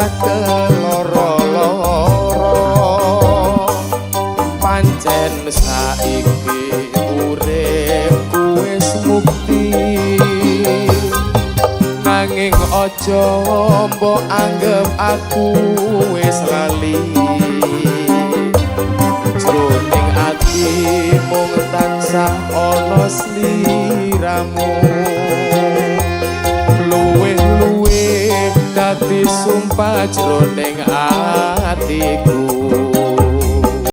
tansah keloro-loro. Pancen saiki uripku wis mukti, nanging aja mbok anggep aku wis lali. Jroning ati mung tansah ana sliramu, luwih-luwih dadi sumpah jroning atiku.